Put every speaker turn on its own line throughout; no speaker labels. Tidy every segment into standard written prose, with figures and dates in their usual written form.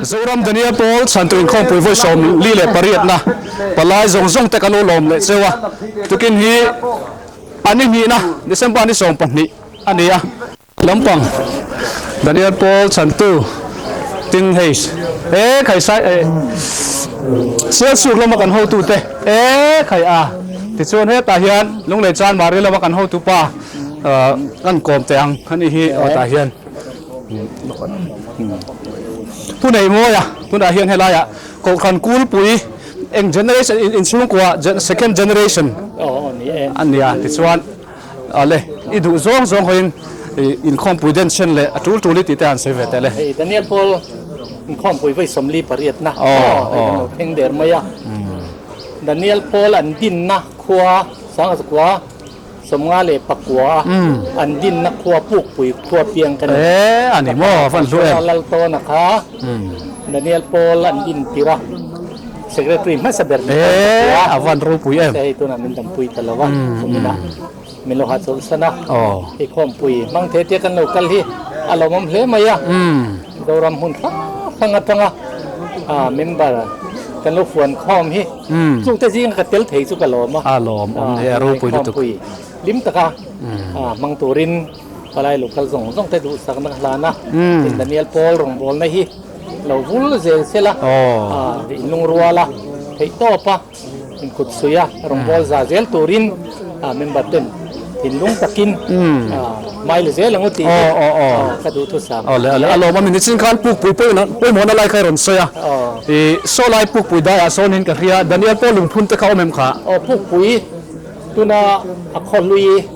Zoram Daniel Pawl chhantu inkhawmpui vawi 48na palai zawng zawng te kan lo lawm leh cheu a, tukin hi a ni hnihna December ni 12 a ni a. Lampang Daniel Pawl chhantu Tin hei e khai sai e Sialsuk lama kan hotute e khai a tichuan hetah hian Lunglei Chanmari lama kan hotupa kan kawm teh ang a nih hi aw tah hian. Pu Neihmawia tunah hian helaiah Kohhran Kulpui eng generation inchhungkua second generation a ni a tichuan ale i duh zawng zawng hawiin inkhawmpui den chen leh a tul tul i tih te han sawi ve teh le.
Hei Daniel Paul inkhawmpui vawi 48 na hei kan lo thleng der mai a Daniel Paul an dinna khua Sangha 59 an dinna khua Pukpui khua piang ka ni.
E a ni maw a van hlu em.
Laltawna kha Daniel Paul an din tir a Secretary hmasa ber ni ta
E a van ropui em.
Hei tunah min dampui ta lo a kuminah min lo hahchawlh san a hei khawmpui hmang the tia kan lo kal hi a lawmawm hle mai a Zoram hmun hrang hrang atanga member kan lo fuan khawm hi. Chungte zinga ka tel thei chu ka lawm a.
A lawm awm hle a ropui lutuk.
Khawmpui hlim taka hmang turin palai local zawng zawng te duhsakna ka hlan a. Tin Daniel Paul rawngbawlna hi lo vul zel sel a, inlungrual a, theihtawp a, inkut suih a, rawngbâwl za zel turin member ten thinlung takin hmai la zel ang u tih hi ka duhthusam
a ni e. A lawm a mi nichin khan pukpui pawimawhna lai kha i rawn sawi a, i saw lai pukpui daiah sawnin ka hria Daniel pawh lungphun te kha awm em kha?
Aw pukpui tuna a khawhlui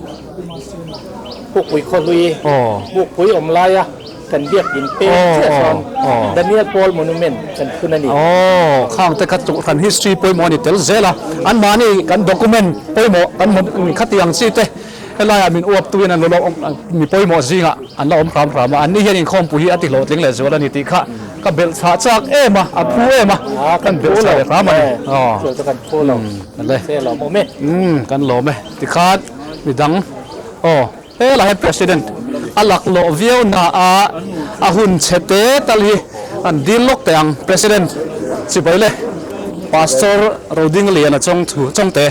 pukpui khawhlui pukpui awm laia Kan biak in pek chiah chuan Daniel Paul Monument kan phun a ni.
Aw, khang te kha chu kan history pawimawh a ni tel zel a, anmahni kan document pawimawh kan khati ang chi te helaiah min uap tuin an lo mi pawimawh zingah an la awm hram hram a, anni hian inkhawmpui hi a ti hlawhtling leh zual a ni tih kha ka belh chhah chak em a, a phu em a, kan belh chhah leh hram a ni.
Aw, chu chu kan phu lo, lawm awm e.
Kan lawm e, tikhan midang aw. Helai hian President a laklawh viau na a, a hun chhe te tal hi an dil lawk teh ang. President chibai le Pastor Rodingliana chawng thu chawngte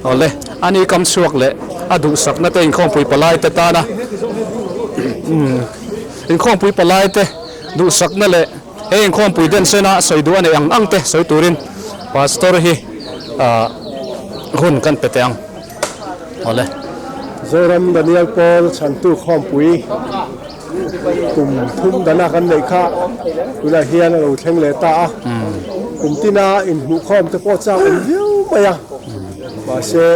aw le a ni kam chhuak leh a duhsakna te inkhawmpui palai te tana inkhawmpui palai te duhsakna leh he inkhawmpui den sena sawi duh a neih ang ang te sawi turin Pastor hi hun kan pe teh ang. Awle.
Zoram Daniel Paul chhantu khawmpui kum thum dana kan neih kha tunah hian a lo thleng leh ta a. Kum tina inhmuhkhawm te pawh chak awm viau mai a. Mahse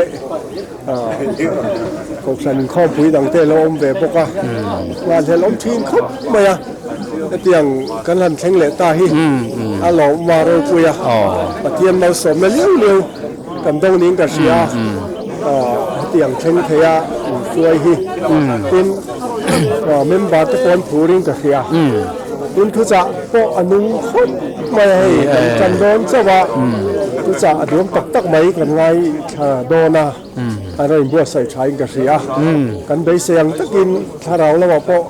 Kohhran inkhawmpui dang te a lo awm ve bawk a. Ngahhlelh awm thin khawp mai a. Hetiang kan han thleng leh ta hi a lawmawm a ropui a. Pathian malsawmna liau liau. Kan dawng niin ka hria a, hetiang thleng theia inhruai hi tin member te pawh an phurin ka hria. Tin thuchah pawh a nung khawp mai a hei, kan tan dawn chauh a, thuchah a duam tak tak mai kan ngaithla dawn a, an rawn inbuatsaih thain ka hria. Kan beisei ang takin thlarau lamah pawh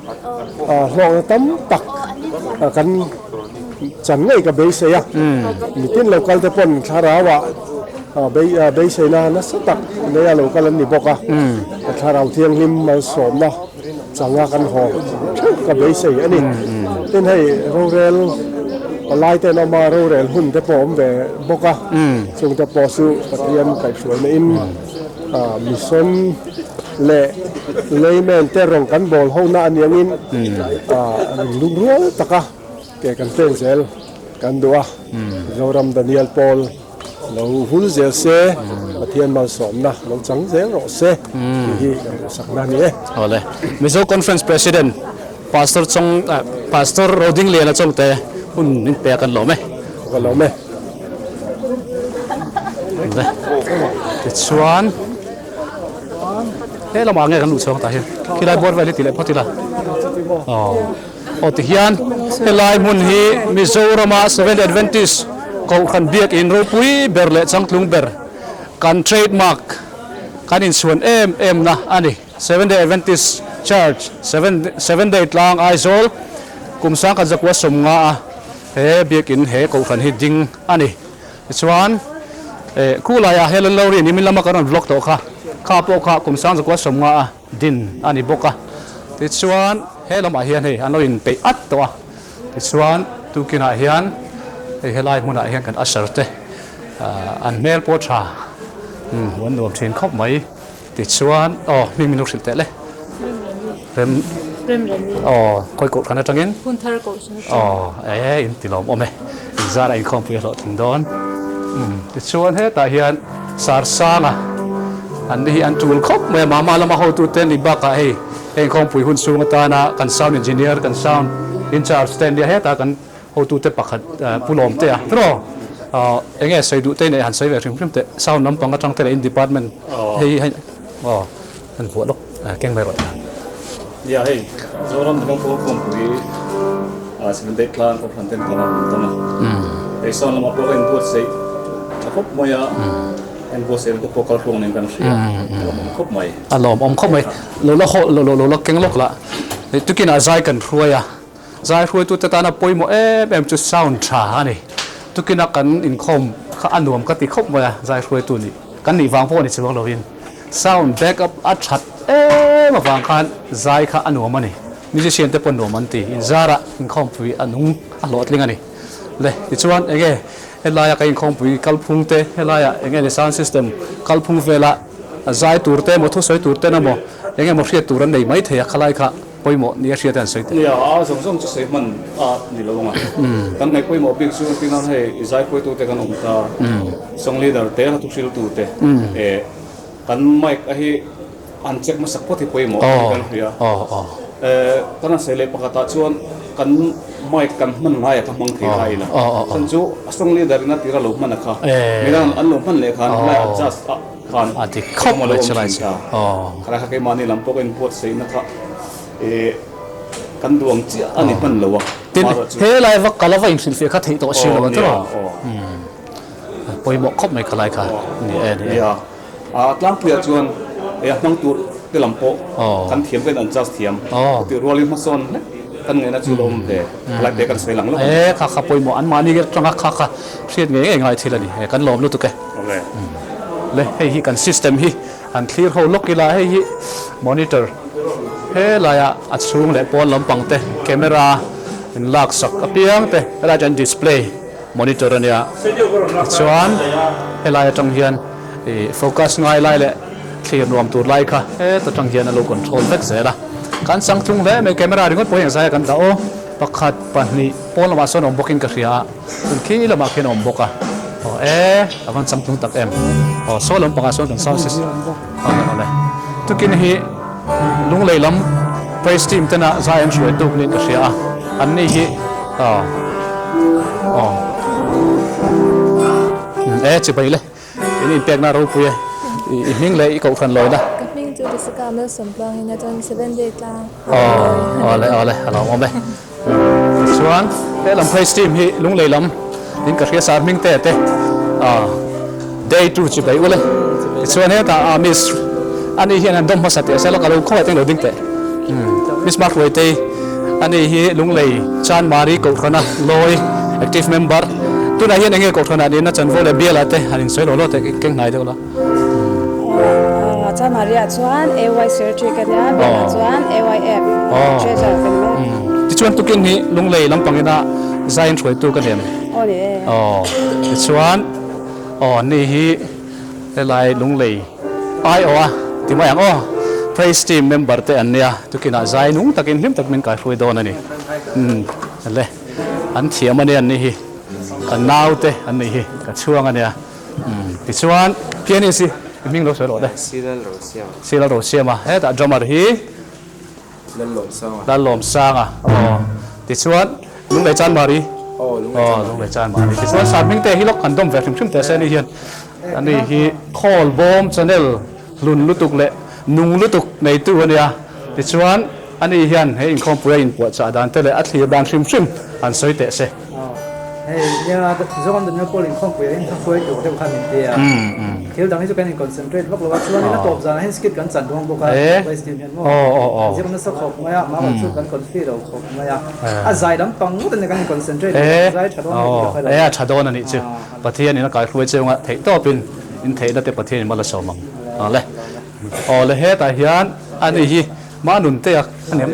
hlawkna tam tak kan Chan ngei ka beisei a, mitin lo kal te pawn thlarauah beiseina nasa tak neia lo kal an ni bawk a, thlarau thianghlim malsawmna changa kan haw theuh ka beisei a ni. Tin hei rorel palai te an awm a, rorel hun te pawh a awm ve bawk a, chung te pawh chu Pathian kaihhruaina in mission leh layman te rawn kan bawl hona a niangin lungrual taka Ke kan peng zel kan duh a, Zoram Daniel Paul lo vul zel se, Pathian malsawmna lo chang zel rawh se tih hi kan duhsakna a ni e.
Awle. Mizo Conference President Pastor Chong Pastor Rodingliana Chongte hun min pe a kan lawm e.
Ka lawm e.
Awle. Tichuan he lamah nge kan luh chhuang tah hian khilai bawr vel hi ti leh phawt ila. Aw. Aw tihian helai hmun hi Mizorama Seventh Adventist Kohhran biakin ropui ber leh changtlung ber kan trademark kan inchhuan em em na a ni. Seventh Day Adventist Church Seven Day Tlang Aizawl kum 1950 a. He biakin he kohhran hi ding a ni. Tichuan eh khulaiah he Lallo ri nimin lama kan rawn vlog tawh kha, kha pawh kha kum 19 sawmnga a din a ni bawk a. Tichuan he lamah hian hei an lo inpeih at tawh a. Tichuan tukinah hian hei helai hmunah hian kan usher te an hmel pawh tha umm an nuam thin khawp mai. Tichuan aw hming min lo hrilh teh le. Rem
Remremi.
Aw khawi kohhran atangin.
Hunthar kohhran atangin.
Aw e in ti lawm awm e. In zarah inkhawmpui a hlawhtling dawn. Umm tichuan hetah hian Sarsanga an ni hi an tul khawp mai a, Mama lama hotute an nih bakah hei heng khawmpui hun chhung atana kan sound engineer kan sound in charge te an nia hetah kan hotute pakhat Pu Lawmte a tiraw aw enge sawi duh te nei han sawi ve hrim hrim teh sound lampang atang te leh in department hei hei aw han vuah lawk keng mai rawh.
Nia hei Zoram Dawng Pawl Khawmpui ah Seventh-day Clan Kohhran ten kan awm tawng a, hei sound lamah pawh ka inbuatsaih tha khawp mai a, ka inbuatsaih te pawh kaltluang nen kan hria a lawmawm khawp mai.
A lawmawm khawp mai, lo la haw lo lo la keng lawk lah, tukinah zai kan hruai a, zai hruaitute tana pawimawh em em chu sound tha a ni, tukina kan inkhawm kha a nuam ka ti khawp mai a, zai hruaitu nih kan nih vang pawh ni chuang lovin. Sound back up a that em avang khan zai kha a nuam a ni. Musician te pawh nuam an ti. Inzarah inkhawmpui a nung a hlawhtling a ni. Le, tichuan enge helaia kan inkhawmpui kalphung te, helaia enge ni sound system kalphung vela zai tur te emaw thusawi tur ten emaw enge maw hriat tur an nei mai thei a, khalai kha pawimawh nia hriat an sawi teh.
Nia, a zawng zawng chu sawi hman a ni lo ang a. Kan ngaih pawimawh bik chu tingah hei zaipuitu te kan awm ta, song leader te, hla thuhriltu te, eh kan mic a hi an check hmasak phawt hi pawimawh tih kan hria. Eh kan han sawi leh pakhatah chuan kan mic kan hman ngaia kha hmang thei ta ila. Chhan chu a song leader in a tira lo hman a kha, midang an lo hman leh khan helai adjust a khan engemaw lo awm thin ta. Khalai kha keimahni lam pawh ka inbuatsaihna kha eh kan duh ang chiah a ni hman lo a.
Tin, helai va kal a va inhrilhfiah kha theih tawh si lo a tiraw? Pawimawh khawp mai khalai kha ni e ni e.
Nia, a tlangpuiah chuan hei a hmang tur te lam pawh kan thiam kan adjust thiam chutih rualin hmasawn hlek kan ngaihna chu lo awm ve khalai te kan sawi lang lawk a ni.
E kha kha pawimawh an mahni atanga kha kha hriat ngei ngei ngai thil a ni e kan lawm lutuk e. Le hei hi kan system hi han thlir ho lawk ila hei hi monitor helaia a chhung leh pawn lampang te camera in lak sak apiang te helai chuan display Monitor a nia. Tichuan helai atang hian ih focus ngai lai leh thlir nuam tur lai kha heta tang hian a lo control vek zel a. Kan chang tlung hle mai camera ringawt pawh hi engzai a kan dah aw. Pakhat, pahnih, pawn lamah sawn awm bawkin ka hria a, tun khi lamah khian a awm bawk a. Aw e, a van chang tlung tak em. Aw saw lam pangah sawn kan sound system awle awle. Tukin hi Lunglei lam praise team tena zai an hruai tuk niin ka hria a, anni hi aw aw e chibai le in inpekna ropui e i hming leh i kohhran lawina.
Ka hming chu Jessica Malsawmtluangin a chuan Seven Day tlang
Aw awle awle a lo awm e. Tichuan he lam praise team hi Lunglei lam in ka hria sar hming te te day 2 chibai ule. Tichuan hetah a miss ani hian an dawm hmasa teh se lawk a lo khawngaih teng lo ding teh. Miss Mahruaitei ani hi Lunglei Chanmari Kohhrana lawi active member tunah hian enge Kohhranah nihna chanvo leh bialah te han insawi lo lo teh keng hnai deuh la.
Chanmari ah chuan AY Secretary ka nia, bialah chuan AYF Treasurer ka ni mai.
Tichuan tukin hi Lunglei lampang ina zaiin hruaitu ka ni em?
Aw ni e.
Aw tichuan aw ni hi Helai Lunglei aiawh a ti mai ang aw. Praise team member te an nia, tukinah zai nung takin hlim tak min kaihruai dawn a ni. Umm le, an thiam a nia an ni hi, ka nau te an ni hi, ka chhuang a nia. Umm tichuan pianist hi i hming lo sawi rawh le.
Silal Rosiama.
Silal Rosiama, hetah drummer hi.
Lallawmsanga.
Lallawmsanga aw. Tichuan Lunglei Chanmari.
Aw Lunglei Chanmari.
Aw Lunglei Chanmari. Tichuan Sarhming te hi lawk kan dawm ve hrim hrim teh se ani hian ani hi khawl bawm channel hlun lutuk leh nung lutuk neitu a nia. Tichuan ani hian he inkhawmpui a inpuahchah dan te leh a thlir dan hrim hrim han sawi teh se.
Hei nia Zoram Daniel Paul inkhawmpui ah hian hruai tur deuh khan min ti a, thil dang hi chu kan in concentrate vak lo a, chuanin a tawp zanah hian skit kan chan dawn bawk a, Vice team hian maw kan zir nasa khawp mai a, mah chu kan confi lo khawp mai a, a zai lam pang ngawt a nia kan in concentrate lo, kan zai tha dawn a ni tih ka hre lo.
E a tha dawn a nih chu, Pathian in a kaihruai cheu nga theih tawpin in theihna te Pathian in mal a sawm ang. Awle awle hetah hian ani hi Manuntea a ni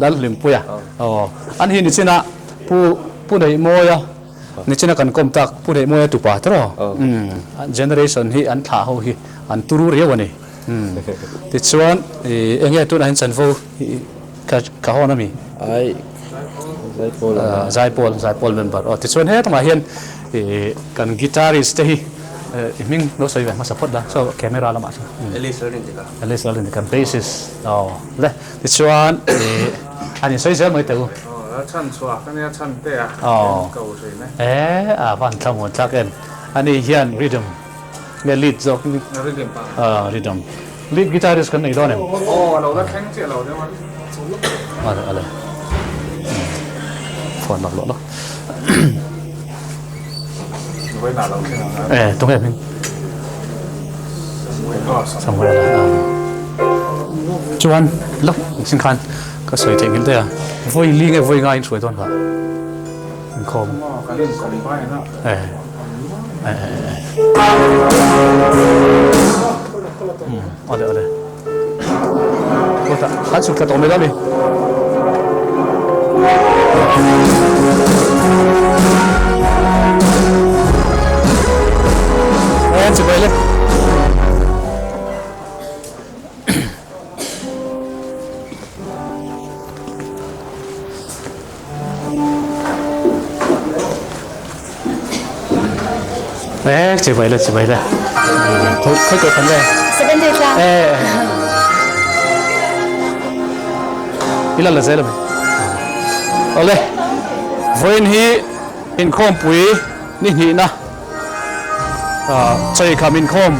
Lalhlimpuia aw an hi nichinah Pu Pu Neihmawia nichina kan kawm tak Pu Neihmawia tupa te raw umm generation hi an thlah ho hi an turu riau a ni umm tichuan ih enge tunah hian chanvo hi ka ka hawn ami?
Ai Zaipawl
Zaipawl Zaipawl member aw tichuan hetlangah hian ih kan guitarist te hi i hming lo sawi ve hmasa phawt la saw camera lamah sawn
Ellis Lalrindika
Ellis Lalrindika bassist aw le tichuan ih an insawi zel mai teh u.
Aw a chhan chhuah ka nia chhan te a en ko thin e.
E a van thla muan tlak em ani hian rhythm nge lead zawk
rhythm pa
a rhythm lead guitarist kan nei dawn em
aw alo la thleng chiah lo deuh a
ale ale phone lak lawh lawk
vawiinah lo thleng ang
e tunge hming Samuel a chuan lawk sin khan Ka sawi theih nghilh daih a, vawi li nge vawi nga in hruai dawn kha inkhawm. E e e e. Um awle awle. Kawtah kan chhuk thla tawh mai lo a ni. E chibai le. Eh, chibai le, chibai le. Khoi khoi ko khan le.
Seven day tlang.
Eh. Ila la zel ami. Ole. Voin hi inkhawm pui ni hnih na. Ah, chei kham inkhawm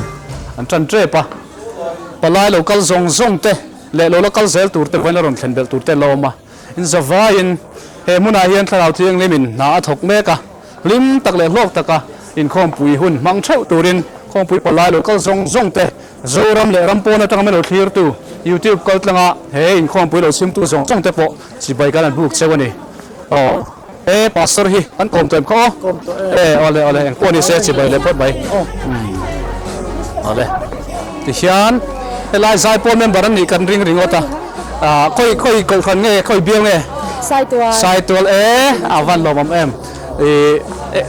an tan trep a. Palai lo kal zawng zawng te leh lo la kal zel tur te pawhin a rawn thlen belh tur te an lo awm a. In zavaiin he hmunah hian Thlarau Thianghlimin hna a thawk mek a, hlim tak leh hlawk taka inkhawmpui hun hmang theuh turin khawmpui palai lo kal zawng zawng te, Zoram leh ram pawn atanga min lo thlirtu, YouTube kaltlanga he inkhawmpui lo chhimtu zawng zawng te pawh chibai kan an buk cheu a ni. Aw. E pastor hi an kawm tawh em kha aw?
Kawm tawh e.
E awle awle eng pawh ni se chibai leh phawt mai. Awle tihian helai zaipawl member an nih kan ring ringawt a ah khawi khawi kohhran nge khawi bial nge?
Saitual.
Saitual e a van lawmawm em. Ih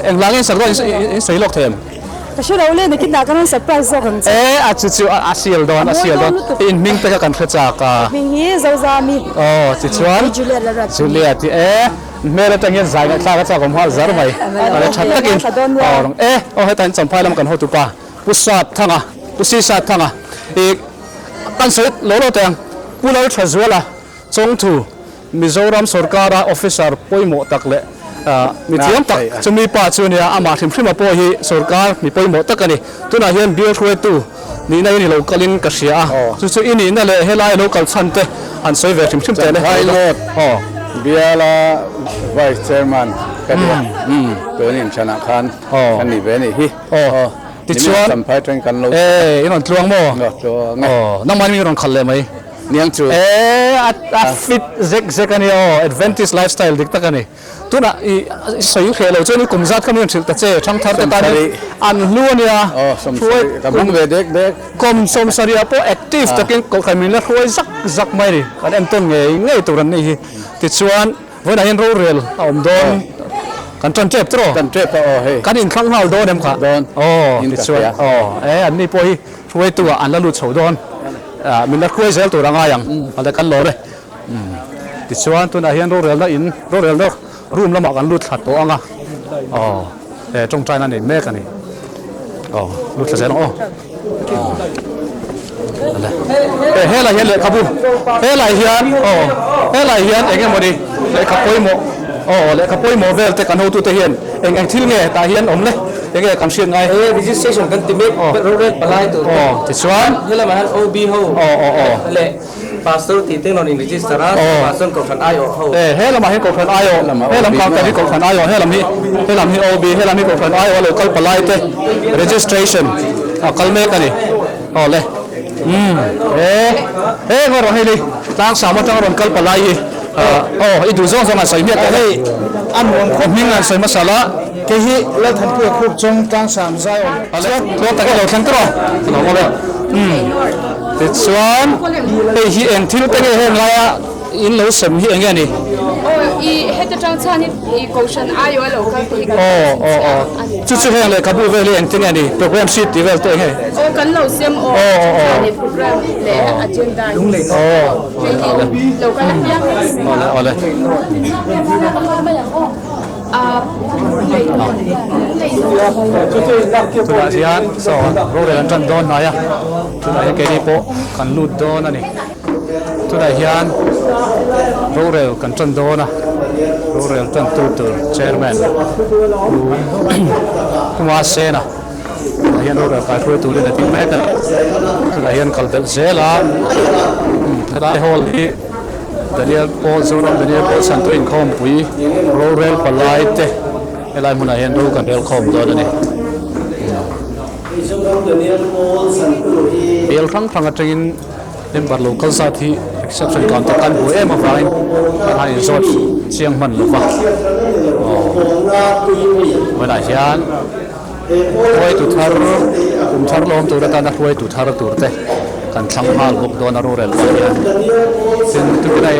engvang nge in sak dawn in sawi lawk thei em?
Ka hre lo le nakin ah ka rawn surprise zawk ang che.
E a chu chu a sial dawn a sial dawn in hming te kha kan hre chak a.
Hming hi Zozami.
Aw chi chuan
Juliet la rat.
Juliet i e hmel atang hian zai ngaihthlak a chak awm nghal zar mai. Ale tha takin aw rang e aw hetah in champhai lam kan hotu pa Pu Sat Thanga Pu Si Sat Thanga i kan sawi lo lo teh ang Pu Lalthazuala Chawngthu, Mizoram sorkara officer pawimawh tak leh mi thiam tak chumi pa chu a nia, amah hrim hrima pawh hi sorkar mi pawimawh tak a ni. Tunah hian bial hruaitu nihna in i lo kalin ka hria a, chu chu i nihna leh helai a lo kal chhan te han sawi ve hrim hrim teh le.
Pilot biala Vice Chairman ka ni a, tun inthlanah khan ka ni ve a nih hi.
Tichuan, e i rawn tluang maw? Nangmah in rawn khalh leh mai.
Niang chu.
E a a fit zek zek a nia aw, Adventist lifestyle dik tak a ni. Tunah i sawi hreh lo chuan i kum zat kha mi rawn hrilh ta che, thangthar te tan in an hlu a nia.
Aw sawmsarih ka hmang ve dek dek.
Kum sawmsarih ah pawh active takin kohhran min la hruai zak zak mai a ni. Kan entawn ngei ngei tur an nih hi. Tichuan vawiinah hian rorel a awm dawn. Kan tan tep tawh.
Tan tep a aw hei.
Kan inthlang nghal dawn em kha?
Dawn.
Aw tichuan aw e an ni pawh hi Hruaitu ah an la lut chho dawn, min la hruai zel tur a ngai ang, a la kan lawr e. Tichuan tunah hian rorelna in, rorelna room lamah kan lut thla tawh ang a, aw he tawngtaina nei mek a ni, aw lut thla zel ang aw. E helai hian lehkhabu, helai hian aw helai hian eng emawni lehkha pawimawh. Aw lehkha pawimawh vel te kan hotute hian eng eng thil nge tah hian awm le? Enge kan hriat ngai?
He registration kan ti mek rorel palai tur te.
Aw tichuan.
Helamah hian OB ho leh Pastor tih te rawn in register a, chuvah chuan Kohhran aiawh ho.
E he lamah hian Kohhran aiawh, he lam counter hi Kohhran aiawh, he lam hi he lam hi OB, he lam hi Kohhran aiawh a lo kal palai te registration a kal mek a ni. Aw le. Umm he he ngaw rawh hei lei tlangsam atanga rawn kal palai hi aw i duh zawng zawng an sawi hmiah teh hei
a nuam
khawp hming an sawi hmasa la.
Kei hi Lalthanpuia khup chawng tlangsam zai awm.
Awle tluang tak i lo thleng tawh a lo awm e. Umm tichuan hei hi eng thil te nge heng laia in lo sem hi eng nge ni?
Aw i heta tang chuan i kohhran aiawh a lo kal te hi kan
Aw aw aw chu chu heng lehkhabu vel hi engtin nge ni program sheet tih vel te eng nge?
Aw kan lo sem aw
Aw aw aw
chuan i program leh agenda hi
Aw
hei hi lo kal apiang hi
Awle awle. Tunah hian saw rorel an tan dawn hnai a, tunah hian keini pawh kan lut dawn a ni. Tunah hian rorel kan tan dawn a, rorel tan tu tur chairman Pu Kuma Sena tunah hian rorel kaihruai turin a ding mek a ni. Tunah hian kal belh zel a, helai hall hi. Daniel Paul Zoram Daniel Paul Santo inkhawmpui rorel palai te helai hmunah hian ro kan rel khawm dawn a ni. Bel hrang hrang atangin member lo kal zat hi reception counter kan hmu em avangin kan han inzawt chiang hman lo va. Hmunah hian hruaitu thar kum thar lawm tur atana hruaitu thar tur te kan thlang nghal bawk dawn a rorel pah hian tin tukina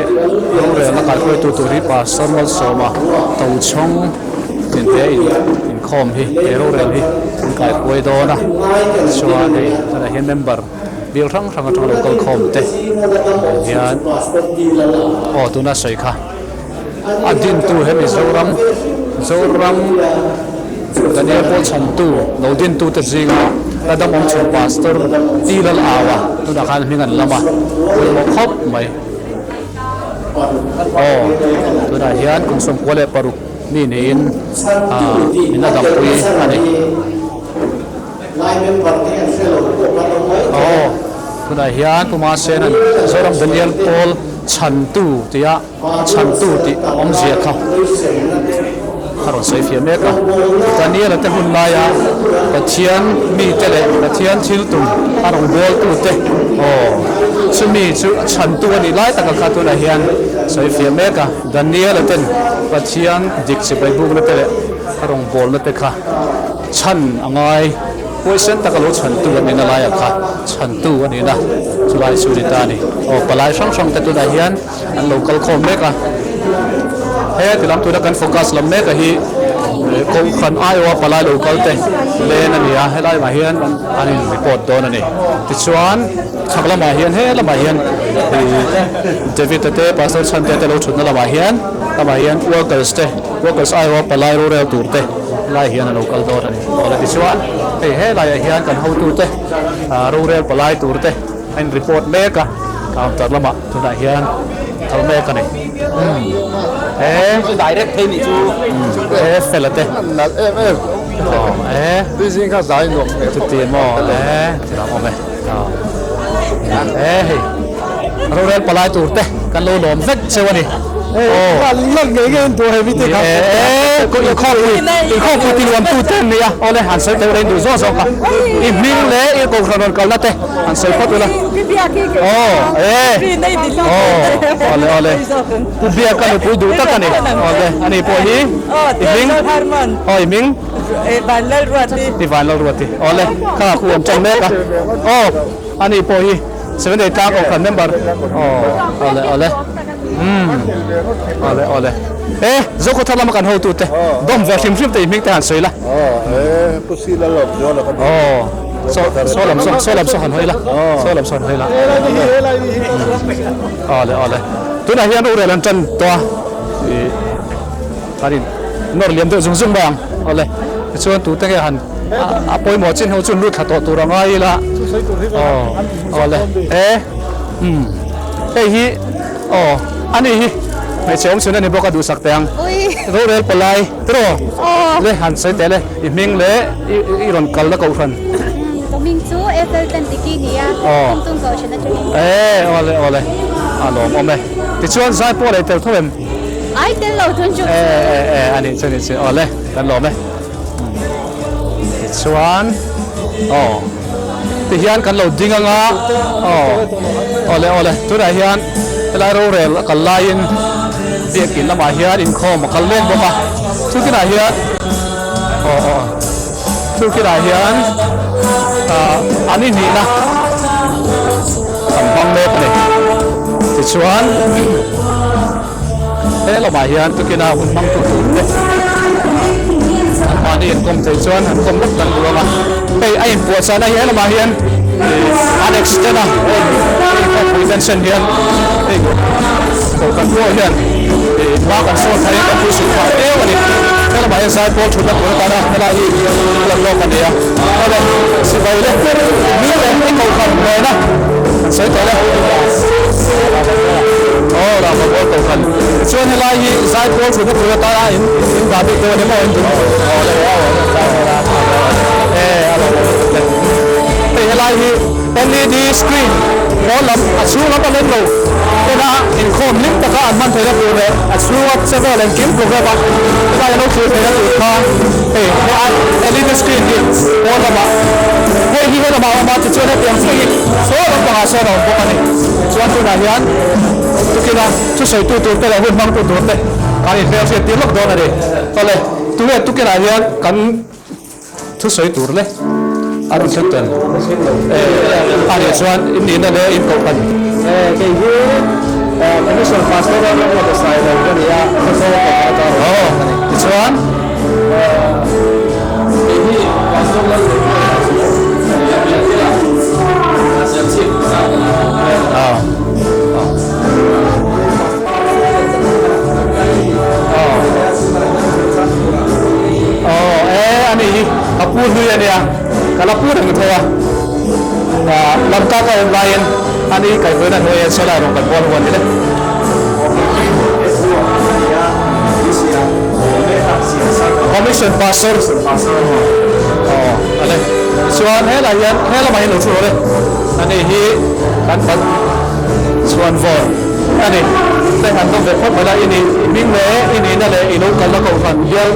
rorelna kaihruaitu tur hi Pastor Malsawma Tochhawng nen he in inkhawm hi he rorel hi an kaihruai dawn a chuan hei tunah hian member bial hrang hrang atanga lo kal khawm te hian aw tuna sawi kha. A dintu he Mizoram, Zoram Daniel Paul chhantu lo dintute zinga la dam awm chhun Pastor T Lal Aua tunah khan hming an lam a, pawimawh khawp mai. Aw, tunah hian kum 96 mi niin min la dampui a ni. Aw, tunah hian Pu Masenan Zoram Daniel Paul chhantu tia. Chhantu tih awmzia kha a rawn sawi fiah mek a. Daniel-a te hun laia Pathian mite leh Pathian thil tum a rawn bawltute, aw, chumi chu chhantu a nih lai taka kha tunah hian sawi fiah mek a. Daniel-a ten Pathian dik chibai bukna te leh a rawn bawlna te kha chhan a ngai. Huaisen taka lo chhantu a nihna laiah kha chhantu a nihna chulai chu a ni ta a ni. Aw, palai hrang hrang te tunah hian an lo kal khawm mek a, he ti lam tuna kan focus lam mek a hi Kohhran aiawha palai lo kal te len a ni a, helai ah hian an in report dawn a ni. Tichuan chhak lamah hian he lamah hian David-a te Pastor Chhante te lo thutna lamah hian lamah hian workers te workers aiawha palai rorel tur te lai hian a lo kal dawn a ni. Awle tichuan hei helaiah hian kan hotute rorel palai tur te a in report mek a counter lamah. Tunah hian kal mek a ni. Umm he
Direct phei nih chu.
He fela te.
Nalh em em.
Aw e.
Tui zing kha zai nuam hmel khawp.
Chuti maw e thil ang awm e. Aw e hei rorel palai tur te kan lo lawm vek cheu a ni.
Aw lal ngei ngei an duh hemi te kha.
E ko inkhawmpui inkhawmpui ti nuam tu te an ni a. Awle han sawi teuh reng duh zawk zawk a. I hming leh i kohhran rawn kalna te. An sawi phawt ula. Aw e. Aw awle awle. Pu Biaka nupui duh tak a ni. Awle ani pawh hi i hming. Aw i hming. I Vanlalruati. Awle kha khu an ṭan mek a. Aw ani pawh hi Seven Day Tlang Kohhran member. Aw awle awle. Umm awle awle. E Zokhawthar lama kan hotute dawm ve hrim hrim te i hming te han sawi la.
Aw e Pu Sila Lawmzuala ka ni.
Aw. Saw saw lam saw saw lam saw han hawi la saw lam saw han hawi la awle awle tunah hian rorel an tan tawh a ih an in nawr liam deuh zung zung mai ang awle tichuan tute nge han a pawimawh chin ho chu lut thla tawh tur a ngai ila aw awle e umm hei hi aw ani hi. Hmeichhe awm chhun a ni bawk a duhsak teh ang. Rorel palai tiraw le han sawi teh le i hming leh i rawn kalna kohhran.
Ka hming chu Ethel Tantiki ni a, Tumtum kohhran atangin.
E awle awle a lawmawm e. Tichuan zai pawh a lei tel tho em?
Ai tel lo thun chu.
E e e a nih chu a nih chu awle kan lawm e. Tichuan aw tihian kan lo ding anga aw awle awle tunah hian helai rorel a kal laiin biakin lamah hian inkhawm a kal mek bawk a chutinah hian aw aw chutinah hian ah an inhnihna an hmang mek a ni tichuan. He lamah hian tukina hun hmang tu tur te an mahni inkawm thei chuan an kawm vek kan duh ang a, hei a inpuahchahna hi he lamah hian an extend a, hei khawpui ten sen hian hei kohhran pawh hian hma kan sawn thar in kan puisil phah viau a ni. He lamah hian zaipawl thutna tur atana helai hi lan lawk a ni a, awle sipai leh mi leh i kohhran nena an sawi tawh le. Aw Rama pawl ko khan chuan helai hi zai pawl thutna tur atana in in dah bik deuh a ni maw in dun aw le aw e a lo awm le hei helai hi LED screen pawl lam a chhung lam a lem lo tena inkhawm hlim taka an hman theihna tur leh a chhunga chevel engkim program a helai an lo thlir theihna tur kha hei LED screen hi pawl lamah hei hi helamah a awm a tichuan hetiang chiah hi saw lampangah sawn a awm bawk a ni. Chuan tunah hian tukina thusawitu tur te leh hun hmangtu tur te kan inhmelhriat tir lawk dawn a ni. Awle, tunge tukinah hian kan thusawi tur le a rawn thlen tel? A nih chuan in nihna leh in kohhran.
Kei hi Commission Pastor a rawng a sai lo ka ni a, Khawzawl kohhran atang a rawn thlen a ni.
Tichuan.
Kei hi Pastor Lalnunpuia ka ni a, Biakina Serchhip
Aw e ani hi ka pu hlui ania ka la pu reng tho a lamka ka awm laiin ani hi kaihhruaina hnuaiah saw lai rawng kan bual huan ni le. Commission Pastor aw ale chuan helai hian helamah hian lo thu rawh le ani hi kan pan chhuan vawr ani te han dawm ve phawt mai la i nih i hming leh i nihna leh i lo kalna kohhran bial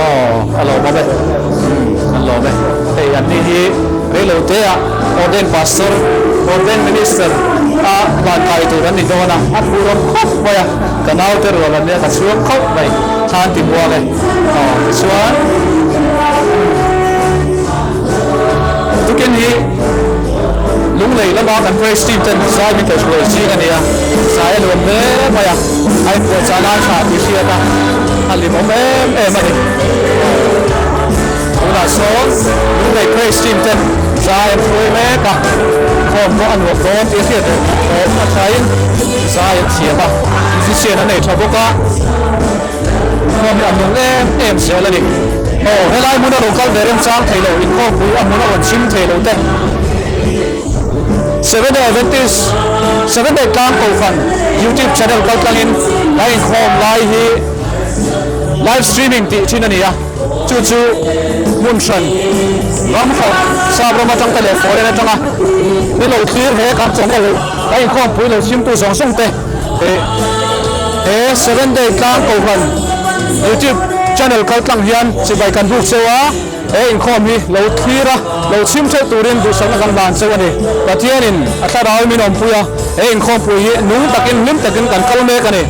aw a lawmawm e an lawm e hei an ni hi reilote ah Ordained Pastor, Ordained Minister a hlan kai tur an ni dawn a, a phurawm khawp mai a, ka naute rual an nia ka chhuang khawp mai, thlan ti muang e. Aw tichuan tukin hi Lunglei lama kan praise team ten zai min kaihhruai zing a nia, zai a nuam hle mai a, a inpuahchahna a tha tih hriat a, a hlimawm em em a ni. Tunah sawn Lunglei Praise Team ten zai an hruai mek a, khawm pawh a nuam dawn tih a hriat reng. Thawm a thain zai an thiam a, musician an nei tha bawk a, inkhawm hi a nung em em zel a ni. Aw, helai hmuna lo kal ve remchang thei lo, inkhawmpui a hmuna rawn chhim thei lo te. Seventh Day Adventist, Seventh Day Tlang Kohhran YouTube channel kaltlangin kan inkhawm lai hi live streaming tih thin a ni a. Chu chu hmun hran ram hran sap ram atang te leh foreign atanga ni lo thlir he kan channel kan inkhawmpui lo chhimtu zawng zawng te he seven day tlang kohhran youtube channel kal tlang hian chibai kan buk cheu a he inkhawm hi lo thlir a lo chhim theuh turin duhsakna kan hlan cheu a ni Pathianin a thlarau min awmpui a he inkhawmpui hi nung takin hlim takin kan kal mek a ni.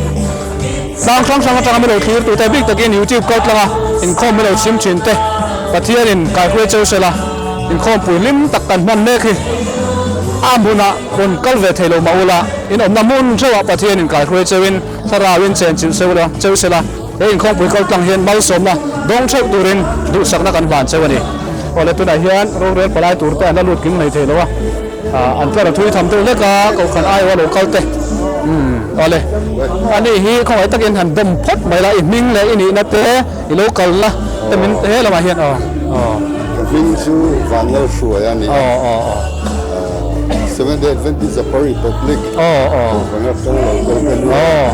Tlang hrang hrang atanga milo thlir tute bik takin YouTube kal tlanga inkhawm milo chhim thin te Pathianin kaihruai cheu sela inkhawmpui hlim tak kan hman mek hi a hmunah rawn kal ve thei lo mah ula in awmna hmun theuhah Pathianin kaihruai cheuin thlarauin chen chilh cheu la cheu sela he inkhawmpui kal tlang hian malsawmna dawng theuh turin duhsakna kan hlan cheu a ni. Awle tunah hian rorel palai tur te an la lut kim mai thei lo a. An tlar a thui tham deuh hlek a, kohhran aiawh a lo kal te. Umm awle, ani hi khawngaih takin han dawm phawt mai la, i hming leh i nihna te i lo kal la te min he lamah hian aw aw.
Hming chu Vanlalhruai a ni a. Seventh Day Adventist Zapar Republic Kohhran atang lo kal ka ni a.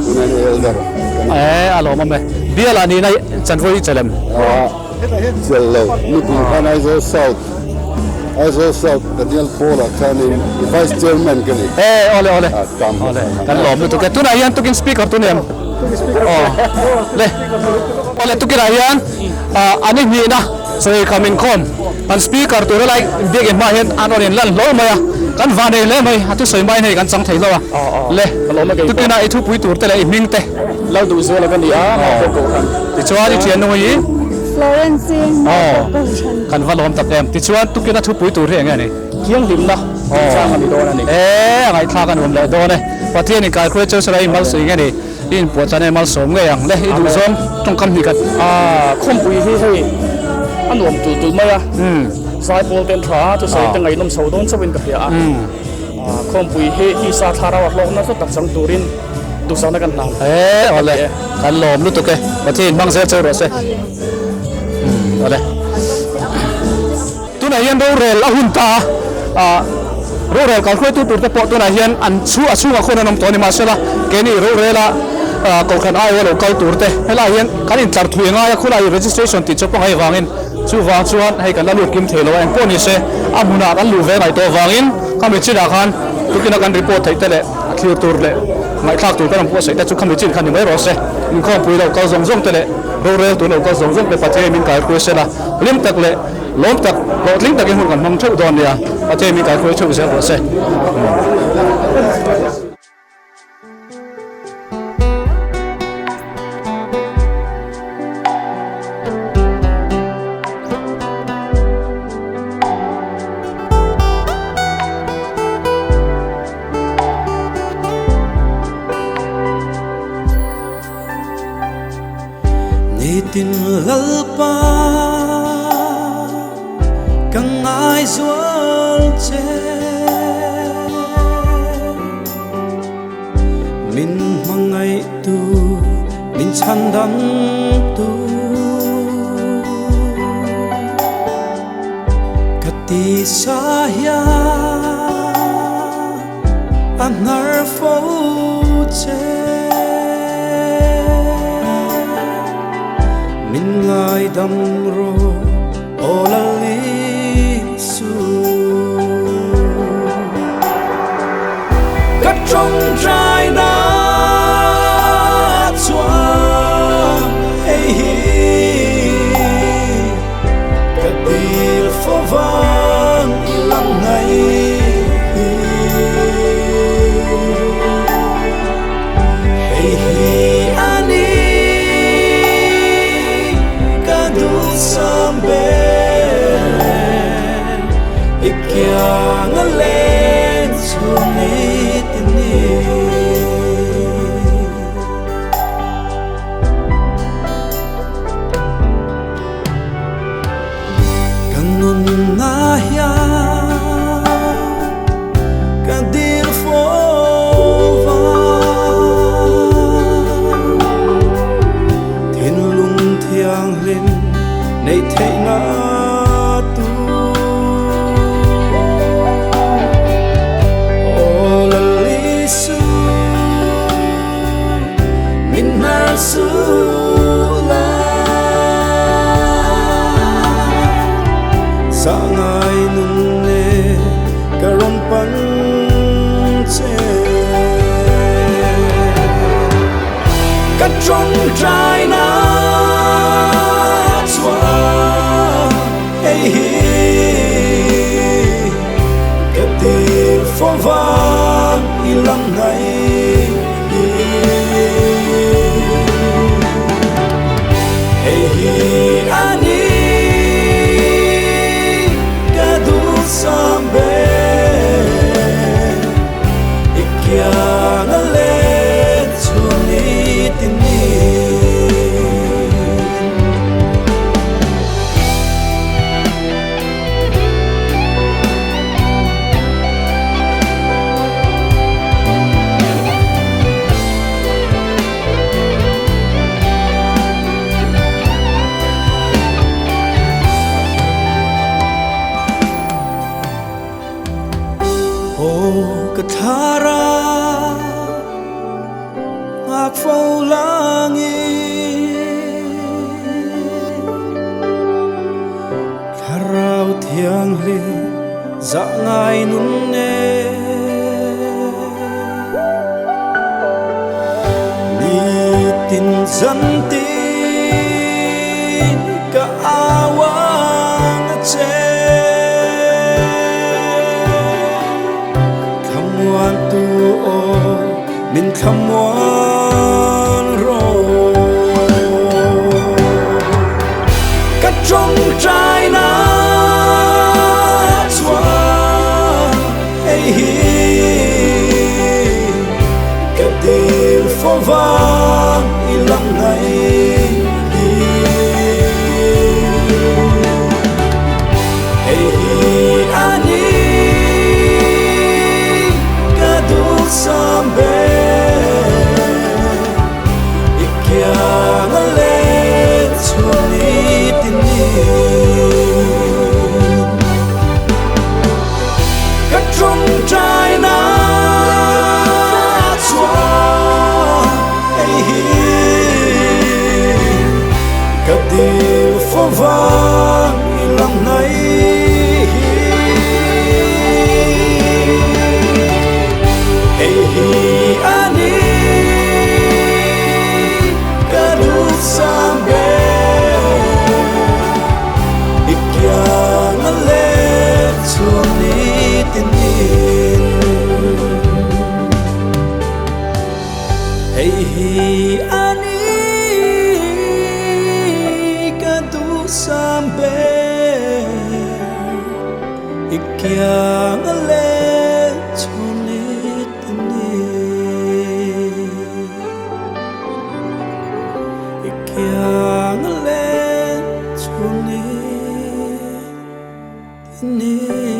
Tuna hi Elder ka ni.
E a lawmawm e. Bial ah nihna chanvo hi chelem.
Chelh lo. Nikum khan Aizawl South Aizawl South Daniel Paul ah khanin Vice Chairman ka ni.
E awle awle. Awle kan lawm lutuk e. Tunah hian tukin Speaker tu ni em? Aw le awle tukinah hian an i hnihna sawi kham inkhawm kan speaker tur helai biakin hmaah hian an rawn inlan hlawm mai a kan van ei hle mai a thusawi hmain hei kan chang thei hlauh a le tukinah i thupui tur te leh i hming te
lal duh zual a ka ni a Maukhawk Kohhran
tichuan i thian nung hi
Florence i Maukhawk Kohhran
kan va lawm tak em tichuan tukina thupui tur hi eng nge ni
thianghlimna chungchang a ni dawn a ni
e a ngaihthlak a nuam leh dawn e. Pathian in kai khuai cheu sela i malsui nge ni? I inpuah chan e malsawm ngei ang le i duhzawng tawngkam hnih khat.
Aaa khawmpui hi hei a nuam tulh tulh mai a, zaipawl te an tha a, thusawi te ngaihnawm chho dawn chauhin ka hria a. Khawmpui hi tisa thlarau a hlawkna hlu tak chang turin duhsakna kan hlan.
E awle kan lawm lutuk e, Pathian in hmang zel cheu rawh se. Awle. Tunah hian rorel a hun ta a, rorel kalhruaitu turte pawh tunah hian an chhu a chhungah khawn an awm tawh a ni. Mahsela, keini rorela Kohhran aiawa lo kal turte helaiah hian kan intlar thui a ngai a, khulaiah registration tih chu pawh ngai avangin chuvang chuan hei kan la lut kim thei lo a, engpawh ni se a hmunah kan luh ve ngaih tawh avangin khami chinah khan tukina kan report theih te leh a thlir tur leh ngaihthlak tur kan rawn puahsaih te chu khami chin kha ni mai rawh se. Inkhawmpui lo kal zawng zawng te leh rorel tur lo kal zawng zawng te Pathian min kaihruai sela hlim tak leh Lawm tak, hlawhtling takin hun kan hmang theuh dawn nia, Pathian min kaihruai theuh zel rawh se.
Nitin Lalpa ka ngai zual che Min hmangaih tu min chhan dam tu Ka tisa hian a hnar fo che. Min ngaidam rawh aw Lal Isu. Ka tawngtai na chuan hei hi ka dil fo vang i lang ngai. Hei hi a ni ka duhsam ber i kiang a len chhung ni ti ni. Ka nunna hian ka dil fo va, thinlung thianghlim neih theihna tur. Aw Lal Isu min hnar suh la. Sa ngai nun ne ka rawn pan che. Ka tawngtai na chuan hei hi ka dil fo vang i lang ngai. Hei hi a ni ka duhsam ber i kiang a let chhun i ti ni. Aw ka thlarau nghak fo langin Thlarau thianghlim zah ngai nun nen Nitin zan tin ka au ang a che. Thlamuan tu aw min thlamuan rawh. Ka tawngtai na chuan hei hi ka dil fo vang i lang ngai hi. Hei hi a ni ka duhsam ber i kiang a let chhuah ni ti ni. Ka tawngtai na chuan hei hi ka dil fo vang i lang hnai hi. Hei hi a ni ka duhsam ber i kiang a let chhuak ni tinin. Hei hi a ni ka duhsam ber i kiang a let chhuak ni tinin. I kiang a let chhuak ni tinin.